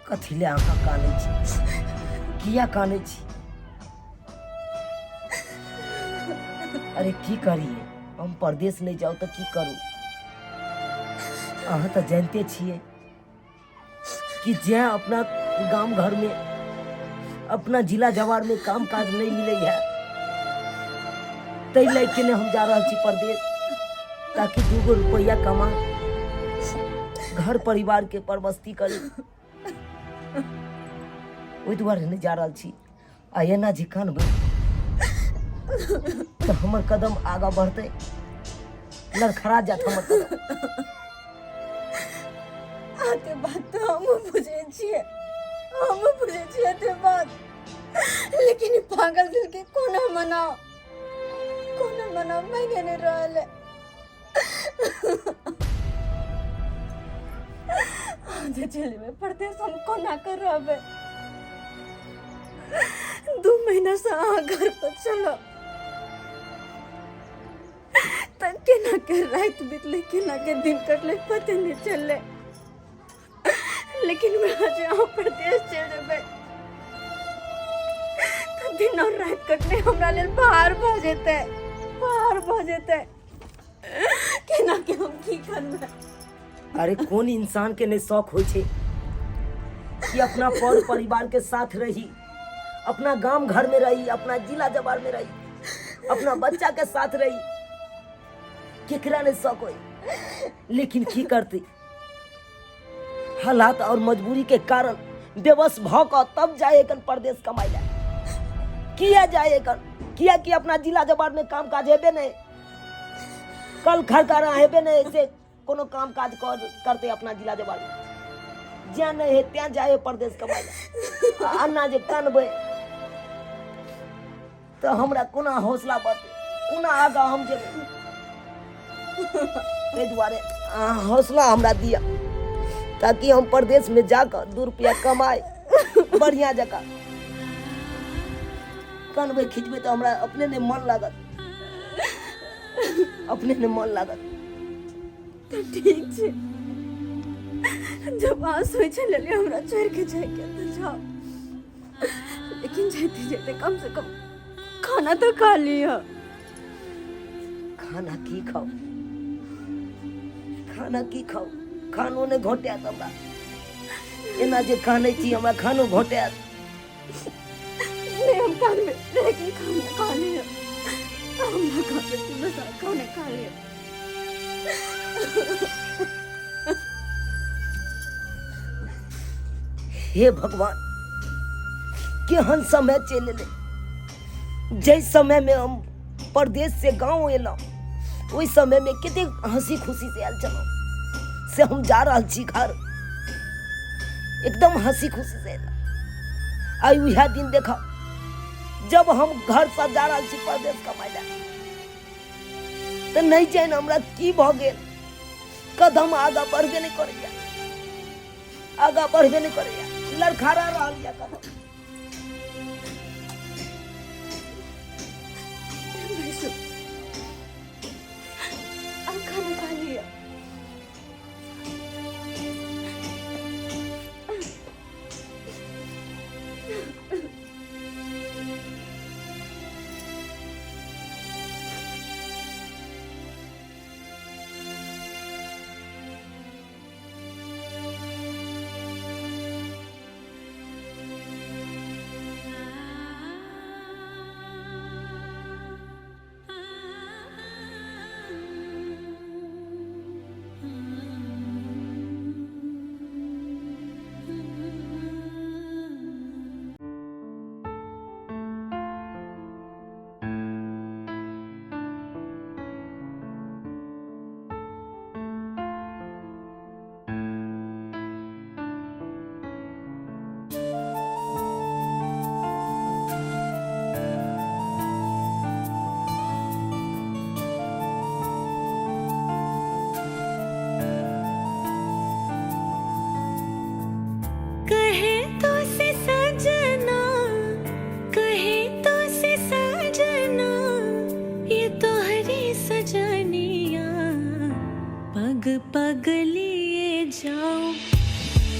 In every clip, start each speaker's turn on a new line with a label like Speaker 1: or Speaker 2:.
Speaker 1: कथी ले अहाँ कानै छी? किया कानै छी? अरे की करिए, हम परदेश नहीं जाऊ तो की करू? अहाँ तो जानते छिए कि जे अपना गाम घर में, अपना जिला जवार में काम काज नहीं मिले है, तै लए के ने हम जा रहल छी परदेश, ताकि दूगो रुपया कमा घर परिवार के परबस्ती करी। ओहि दुआरे नहि जा रहल छी। आ एना जे कानबै तऽ हमर कदम आगाँ बढ़तै? लड़खड़ा जात हमर कदम।
Speaker 2: अहाँके बात तऽ हमहूँ बुझै छियै, हमहूँ बुझै छियै एते बात, लेकिन ई पागल दिल के कोना मनाओ, कोना मनाओ, मानि नहि रहल है। अहाँ जे चलि जेबै परदेश, हम कोना कर रहबै? 2 महीना से अहाँ घर पर चलो तऽ केना के राति बितलै, केना के दिन कटलै, पते नहि चललै। लेकिन वएह जे अहाँ परदेश चलि जेबै तऽ दिन और राति कटने हमरा लेल भार भऽ जेतै, भार भऽ जेतै। केना के हम की करबै?
Speaker 1: अरे कोन इंसान के नहीं शौक होइ छै कि अपना पर परिवार के साथ रही, अपना गाम घर में रही, अपना जिला जवार में रही, अपना बच्चा के साथ रही? केकरा नहीं शौक होई? लेकिन की करती, हालात और मजबूरी के कारण बेबस भ क तब जाए कन परदेश कमाई ला। किया जाए कन? किया कि अपना जिला जवार में काम काज हेबे नहीं, कल खरकारा हेबे नहीं से कोनो काम काज करते अपना जिला जवार में। ज्या नहीं है त्या जाए परदेश कमाई ला। आ अन्ना जे कानबै तऽ हमरा कोना हौसला बढ़तै, कोना आगाँ हम जेबै? ताहि दुआरे अहाँ हौसला हमरा दिअ ताकि हम परदेशमे जाकऽ 2 रुपया कमाइ बढ़िआँ जकाँ। कनबै खिचबै तऽ हमरा अपने नहि मन लागत, अपने नहि मन लागत।
Speaker 2: तऽ ठीक छै, जब अहाँ सोचि लेलियै हमरा छोड़ि के जाइके तऽ जाउ, लेकिन जाइते जाइते कम से कम खाना तो खा लिअ।
Speaker 1: खाना की खाउ, खाना की खाउ? खानो नहि घोटायत हमरा। एना जे कानै छी, हमरा खानो घोटायत?
Speaker 2: नहीं, हम कानबे, लेकिन खाना खा लिअ। हम ना खा सकती, बस अहाँ खाना खा लिअ।
Speaker 1: हे भगवान, केहन समय चलि एलै। जाहि समय में हम परदेश से गाँव एलहुँ, ओहि समय में कतेक हंसी खुशी से आयल छलहुँ, से हम जा रहल छी घर एकदम हंसी खुशी से एलहुँ। आइ उएह दिन देखब जब हम घर से जा रहल छी परदेश कमाइ लए, तऽ नहि जानि हमरा की भऽ गेल, कदम आगाँ बढ़बे नहि करैया, आगाँ बढ़बे नहि करैया, लड़खड़ा रहल यऽ कदम।
Speaker 2: बैसू, आब खाना खा लिअ।
Speaker 3: कहे तो से सजना, कहे तो से सजना, ये तोहरी सजनिया, पग पग लिए जाऊं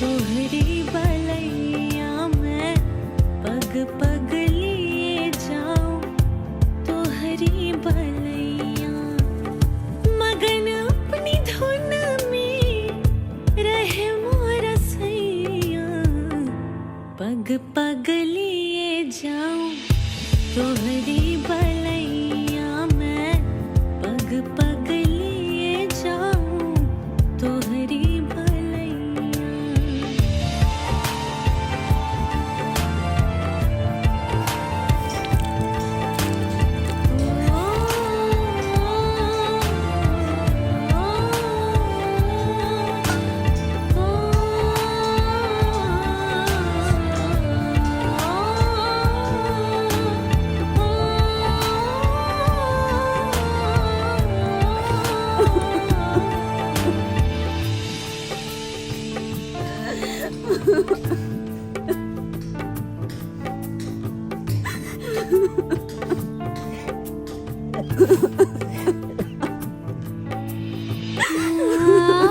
Speaker 3: तोहरी बलैया मैं पग पग लिए जाऊं तोहरी बलैया मगन अपनी धुन में रहे मोरा सैया पग पग लिए जाऊं तोहरी बलैया मैं पग पग लिए जाऊं तोहरी बलैया।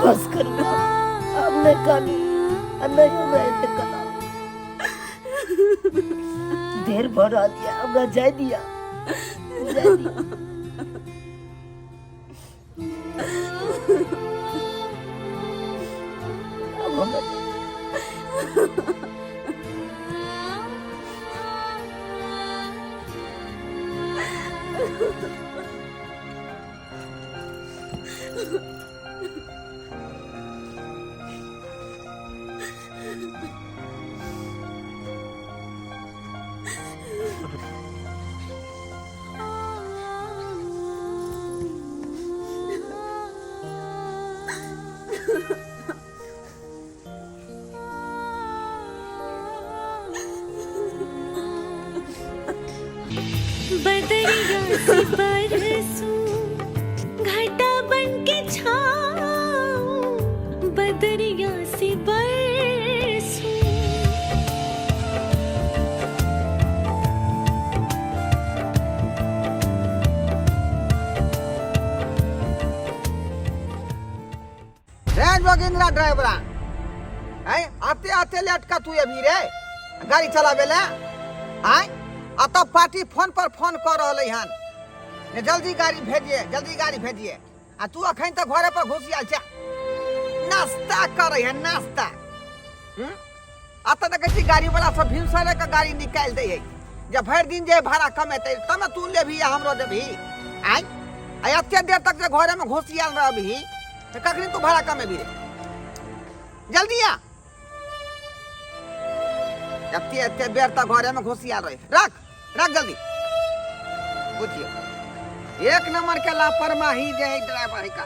Speaker 1: बस करू आब, आब नहि कानू आ नहि हमरा एते कनाउ। ढेर भऽ रहल यऽ, हमरा जाय दिअ, जाय दिअ। आब हमरा
Speaker 3: बदरिया से बरसूं घटा बन के छाऊं बदरिया से बरसूं।
Speaker 4: रे जोगिंद्रा ड्राइवरा हैं आते आते लेट का तू अभी रे गाड़ी चलावे ले आय आ तब पार्टी फोन पर फोन कर रहलै हन ने जल्दी गाड़ी भेजिए, जल्दी गाड़ी भेजिए, आ तू अखन तक घरे पर घुसि आयल छै, नाश्ता करै है नाश्ता। आ तऽ देखै छी गाड़ी वाला सब भिनसरे के गाड़ी निकालि दै है, जे भरि दिन जे भाड़ा कमेतै तब ने तू लेबही आ हमरो देबही। आय आ एते देर तक जे घरे में घुसियाल रहबही तऽ कखनी तू भाड़ा कमेबही रे? जल्दी आ, एते एते बेर तक घरे में घुसियाल रही। रख रख जल्दी। बुझियो एक नंबर के लापरवाही जे है ड्राइवर है का।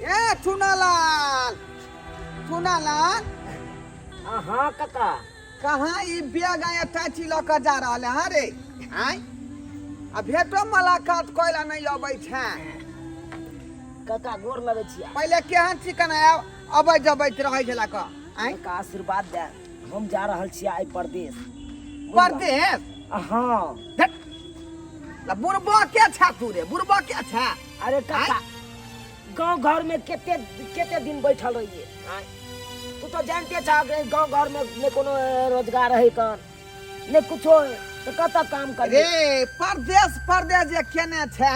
Speaker 4: ए चुनालाल, चुनालाल।
Speaker 1: हाँ काका।
Speaker 4: कहाँ ई बैग आ अटैची लऽ कऽ जा रहल है रे? आँय आ भेटो मुलाकात कयला नहि अबै छै।
Speaker 1: काका गोर लगै छियै।
Speaker 4: पहिले केहन चिकन आयब अबै जबैत रहै छला कऽ। आँय
Speaker 1: काका आशीर्वाद दे, हम जा रहल छियै आइ परदेश।
Speaker 4: परदेश?
Speaker 1: हाँ।
Speaker 4: बुढ़बा के छा तू रे, बुढ़बा के छा?
Speaker 1: अरे काका गांव घर में केते केते दिन बैठल रहिए। आँय तू तो जानते छा गांव घर में ने कोनो रोजगार है कन ने कुछो है, तो कतऽ काम कर
Speaker 4: रे? परदेश परदेश जे केने छे,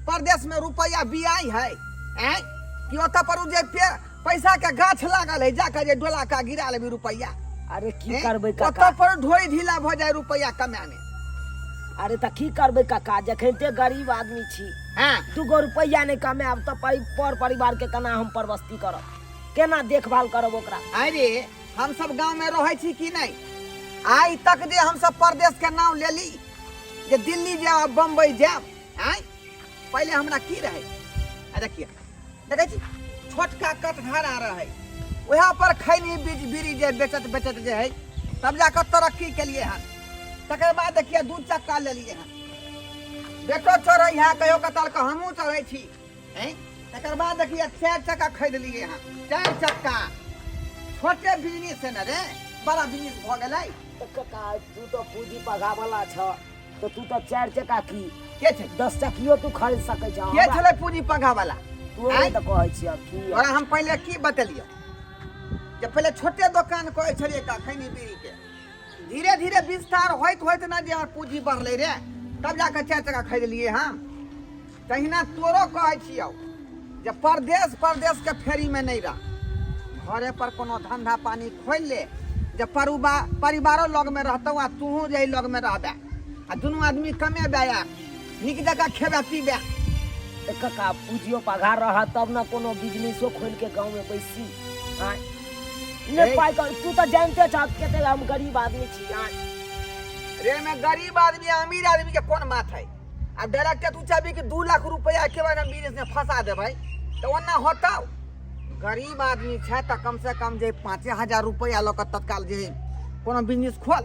Speaker 4: परदेश में रुपया बियाई है आँय कि ओतऽ पर उ जे पैसा के गाछ लागल है, जाके जे डोला का गिरा लेबी रुपया।
Speaker 1: अरे की करबै काका,
Speaker 4: ओतऽ पर ढोई ढीला भऽ जाय रुपया कमाए में।
Speaker 1: अरे तऽ की करबै काका, जखन ते गरीब आदमी छी, दूगो रुपया नहि कमायब तऽ पर परिवार के केना हम परवस्ती करब, केना देखभाल करब ओकरा?
Speaker 4: अरे हम सब गांव में रहै छी कि नहि? आइ तक जे हम सब परदेश के नाम लेली जे दिल्ली जायब बम्बई जायब, आँय पहिले हमरा की रहै? आ देखिए देखै छी छोटका कटघरा रहै, वएह पर खैनी बीज बीड़ी जे बेचत बेचत जे है तब जाकऽ तरक्की केलिए हन। तकर बाद देखिए 2 चक्का लेलिए हन, बेटो चढ़ै है कहियो कताल के हमहूँ चढ़ै छी। हैं तकर बाद देखिए 4 चक्का खरीदलिए हन, 4 चक्का छोटे बिजनेस है ना रे, बड़ा बिजनेस भऽ गेलै।
Speaker 1: तऽ काका तू तऽ पूंजी पघा वाला छ, तऽ तू तऽ 4 चक्का की
Speaker 4: के छै
Speaker 1: 10 चक्कियो तू खरीद सकै छ।
Speaker 4: के छलै पूंजी पघा वाला?
Speaker 1: तू तोरे
Speaker 4: आँय?
Speaker 1: तऽ कहै छियह की
Speaker 4: तोरा हम पहिले की बतेलियौ जे पहिले छोटे दोकान कहै छलियै का खैनी बीड़ी के धीरे धीरे विस्तार होइत होइत ने जे हमर पूंजी बढ़लै रे तब जाके चारि टका खरीदलियै हम तहिना तोरो कहै छियौ जे परदेश परदेशके फेरीमे नहि रह घरे पर कोनो धंधा पानी खोलि ले जे परुबा परिवारो लगमे रहतौ आ तूहूँ जे लगमे रहबे आ दुनू आदमी कमेबे आ नीक जकाँ खेबे पीबे।
Speaker 1: तऽ कका पूँजियो पघार रहत तब ने कोनो बिजनेसो खोलि के गाँवमे बैसी। आँय ने
Speaker 4: रे।
Speaker 1: पाइ कर तू तऽ जानते छह कते हम गरीब आदमी छी। आँय
Speaker 4: रे में गरीब आदमी आ अमीर आदमी के कोन बात है। आब डायरेक्ट तू चाहबी कि 2 लाख रुपया के बाद हम बिजनेस में फंसा देबै तऽ ओना होतौ। गरीब आदमी छै तऽ कम से कम जे 5,000 रुपया लऽ कऽ तत्काल जे कोनो बिजनेस खोल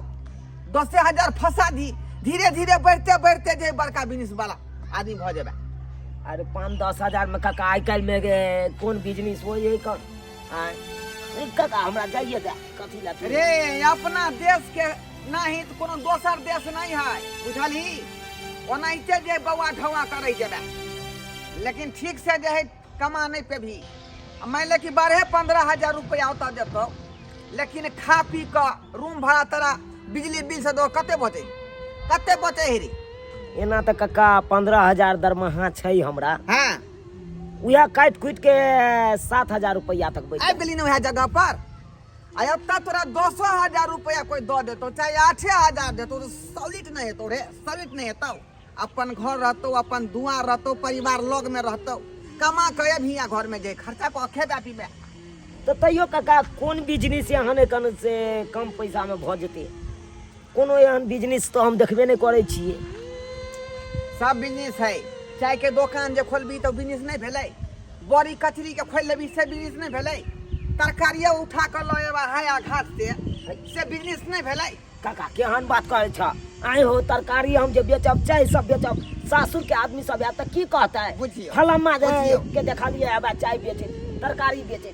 Speaker 4: 10,000 फंसा दी धीरे धीरे बढ़ते बढ़ते जे बड़का बिजनेस वाला आदमी भऽ जेबै।
Speaker 1: अरे 5-10 हजार में काका आइ काल्हि में गे कोन बिजनेस होइ है कन। आँय काका हमरा जाइए दे कथी लए तू?
Speaker 4: रे अपना देश के नहीं तो कोनो दोसर देश नहीं है बुझलही। ओनाहिते जे बौआ ढौआ करै जेबै लेकिन ठीक से जे है कमा नहीं पेबही। आ मानि ले कि 12-15 हजार रुपया ओतऽ देतौ लेकिन खा पी कऽ रूम भाड़ा तोरा बिजली बिल से दो कते बचै कते बचै है रे?
Speaker 1: एना तऽ कक्का 15,000 दरमाहा छै हमरा।
Speaker 4: हाँ।
Speaker 1: उएह काटि कुटि के 7,000 रुपया तक बचि
Speaker 4: आबि गेली ने उएह जगह पर। आ एतऽ तोरा 10,000 रुपया कोई दऽ देतौ चाहे 8,000 देतौ तऽ सॉलिड नहि हेतौ रे, सॉलिड नहि हेतौ। अपन घर रहतौ अपन दुआर रहतौ परिवार लग में रहतौ कमा के अबही आ घर में जे खर्चा कऽ खेबे पीबे।
Speaker 1: तऽ तैयो काका कोन बिजनेस एहन एखन से कम पैसा में भऽ जेतै? कोनो एहन बिजनेस तऽ हम देखबे नहि करै छियै।
Speaker 4: सब बिजनेस है। चाय के दोकान जे खोलबी तऽ बिजनेस नहि भेलै, बड़ी कचरी के खोलि लेबी से बिजनेस नहि भेलै, तरकारिये उठा कऽ लऽ एबा हाया घाट से से बिजनेस नहि भेलै।
Speaker 1: काका केहन बात कहै छह? आइ हो तरकारी हम जे बेचब चाय सब बेचब सासुर के आदमी सब आयत तऽ की कहतै?
Speaker 4: बुझियौ,
Speaker 1: फलामा जे
Speaker 4: बुझियौ।
Speaker 1: के देखलियै आब चाय बेचै तरकारी बेचै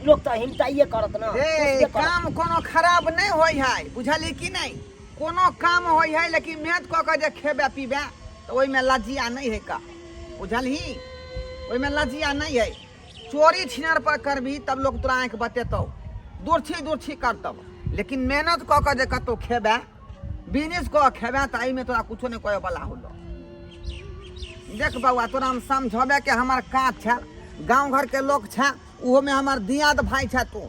Speaker 1: लोक तऽ हिमताइए करत ने,
Speaker 4: रे,
Speaker 1: पोसबे करत।
Speaker 4: काम कोनो खराब नहि होइ है बुझलियै कि नहि। कोनो काम होइ है लेकिन मेहनत कऽ कऽ जे खेबे पीबे तऽ ओहिमे लजिया नहि है का बुझलही, ओहिमे लजिया नहि है। चोरी छिनर पर करबी तब लोग तोरा आँखि बतेतौ दुर्छी दुर्छी करतौ लेकिन मेहनत कऽ कऽ जे कतौ खेबे बिजनेस कऽ खेबे तऽ एहिमे तोरा कुछो नहि कहै वाला होलो। देख बौआ तोरा हम समझबे के हमर काज छै, गाँव घर के लोक छै ओहोमे हमर दियाद भाई छै तू,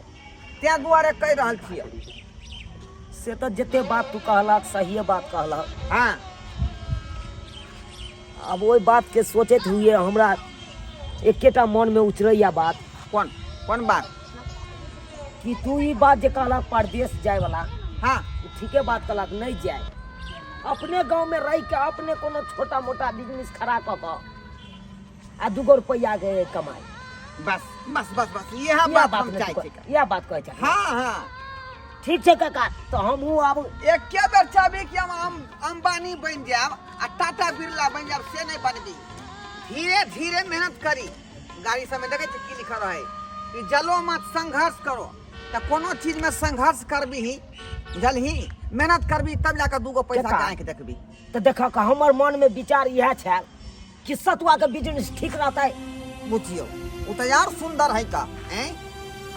Speaker 4: ताहि दुआरे कहि रहल छियौ।
Speaker 1: से तऽ जते बात तू कहलक सहिए बात कहलक।
Speaker 4: हाँ।
Speaker 1: अब ओहि बात के सोचैत हुए हमरा एकेटा मन में उचरैया बात।
Speaker 4: कोन कोन बात?
Speaker 1: कि तू ई बात जे कहलक परदेश जाय वाला,
Speaker 4: हाँ।
Speaker 1: ठीके बात कहलक नहीं जाय, अपने गांव में रह के अपने कोनो छोटा मोटा बिजनेस खड़ा कऽ कऽ आ 2 रुपया के कमाई।
Speaker 4: बस बस बस बस इएह
Speaker 1: इएह
Speaker 4: बात
Speaker 1: बात
Speaker 4: हम
Speaker 1: ने
Speaker 4: चाहै
Speaker 1: तू
Speaker 4: छी।
Speaker 1: इएह बात कहै छह।
Speaker 4: हाँ हाँ
Speaker 1: ठीक छै काका तऽ हमहूँ आब
Speaker 4: एके बेर चाहबी कि हम अंबानी बनि जायब आ टाटा बिरला बनि जायब से नहि बनबी। धीरे धीरे मेहनत करी। गाड़ी सबमे देखै छी की लिखल रहै कि जलो मत संघर्ष करो, तऽ कोनो चीजमे संघर्ष करबीही बुझलही मेहनत करबी तब जाकऽ 2 पैसा के
Speaker 1: काका,
Speaker 4: आँखि देखबी।
Speaker 1: तऽ देखक हमर मनमे विचार इएह छल कि सतुआ के बिजनेस ठीक रहतै।
Speaker 4: बुझियौ ओ तऽ यार सुंदर है का ऐं।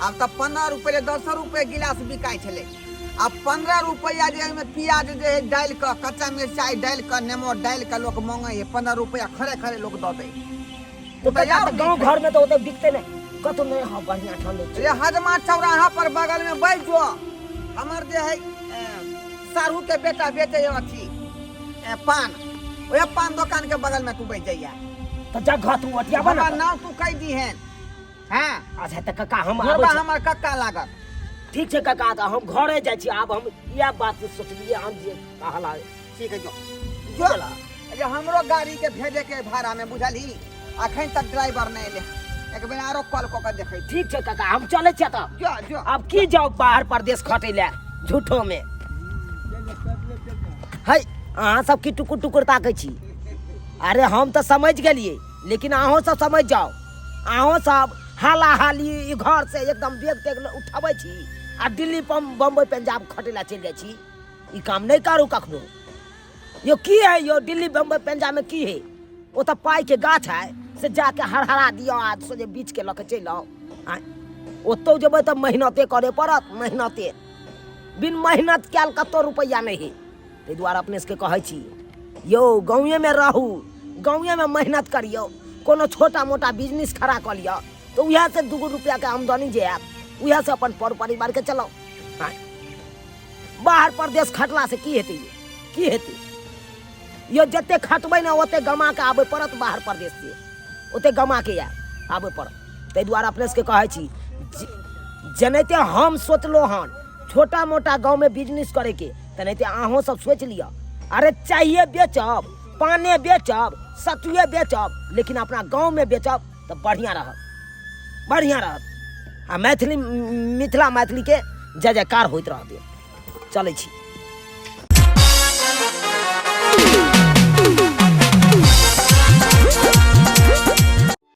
Speaker 4: आब तऽ 15 रुपये 10 रुपये गिलास बिकाइ छलै, आब 15 रुपया जे ओहिमे प्याज जे है डालि कऽ कच्चा मिरचाइ डालि कऽ नेमो डालि कऽ लोक मङ्गै है 15 रुपया खड़े खड़े लोक दऽ दै।
Speaker 1: तऽ काका, तऽ गाँव घरमे तऽ ओते बिकतै नहि कतौ नहि। हाँ बढ़िआँ ठंड
Speaker 4: रे हजमा चौराहा पर बगलमे बैठ जो, हमर जे है साढ़ू के बेटा बेचै है अथी पान, ओहे पान दोकान के बगल में तू बैठ जाइया।
Speaker 1: तऽ जगह तू ओटियाबऽ ने।
Speaker 4: हमर नाम तू कहि दीहेन। हाँ।
Speaker 1: अच्छा तऽ कक्का हम
Speaker 4: घरबा
Speaker 1: आबै छी।
Speaker 4: हमर कक्का लागत।
Speaker 1: ठीक छै कक्का तऽ हम घरे जाइ छी। आब हम इएह बात सोचलियै हम जे कहला।
Speaker 4: ठीक है जो जो अरे हमरो गाड़ी के भेजे के भाड़ा में बुझलही अखन तक ड्राइवर नहीं एले, एक बेर आरो कॉल कऽ के देखै छी।
Speaker 1: ठीक छै कक्का हम चलै छियै तऽ।
Speaker 4: जो जो।
Speaker 1: आब की जाउ बाहर परदेश खटै लए झूठो में। है अहाँ सब की टुकुर टुकुर ताकै छी? अरे हम तऽ समझ गेलियै लेकिन अहूँ सब समझ जाउ। अहूँ सब हाला हाली ई घर से एकदम बेग तेग उठाबै छी आ दिल्ली बम्बई पंजाब खटै लए चलि जाइ छी। ई काम नहि करू कखनो। यो की है यो दिल्ली बम्बई पंजाब में की है? ओ तऽ पाई के गाछ है से जाके हरहरा दियौ आ सोझे बीचके लऽ के चलि आउ। आँय, ओतौ जेबै तऽ मेहनते करे पड़त, मेहनते। बिन मेहनत कयल कतौ रुपैआ नहि हइ। ताहि दुआरे अपने सबके कहै छी यौ, गाँवेमे रहू, गाँवेमे मेहनत करियौ, कोनो छोटा मोटा बिजनेस खड़ा कऽ लिअ तऽ उएहसँ 2 गो रुपैआके आमदनी जे आयत उएहसँ अपन पर परिवारके चलाउ। आँय, बाहर परदेश खटलासँ की हेतै यौ, की हेतै यौ? जते खटबै ने ओते गमा के आबे पड़त बाहर परदेश से, ओते गमा के आयब आबे पड़त। ताहि दुआरे अपने सबके कहै छी, जेनाहिते हम सोचलहुँ हन छोटा मोटा गाँवमे बिजनेस करैके, तेनाहिते अहूँ सब सोचि लिअ। अरे चाहिए बेचब, पाने बेचब, सतुए बेचब, लेकिन अपना गाँवमे बेचब तऽ बढ़िआँ रहत, बढ़िआँ रहत आ मैथिली मिथिला मैथिलीके जय जयकार होइत रहतै। चलै छी।